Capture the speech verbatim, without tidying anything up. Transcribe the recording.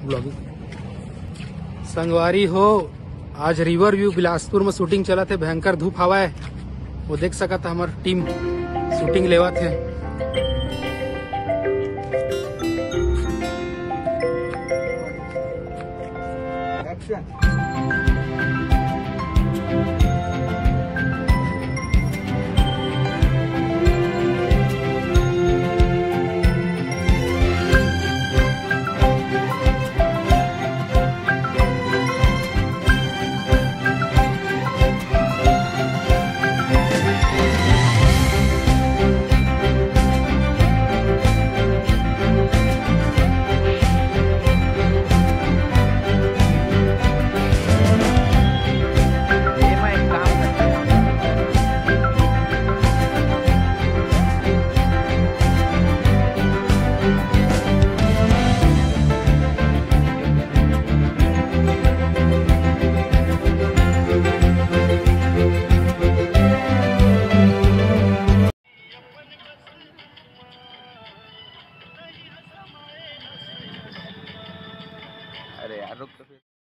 Vlogging। संगवारी हो, आज रिवर व्यू बिलासपुर में शूटिंग चलत हे, भयंकर धूप हवा हे, वो देख सकत हे हमर टीम शूटिंग लेवत हे। अरे यार, रुक तो फिर।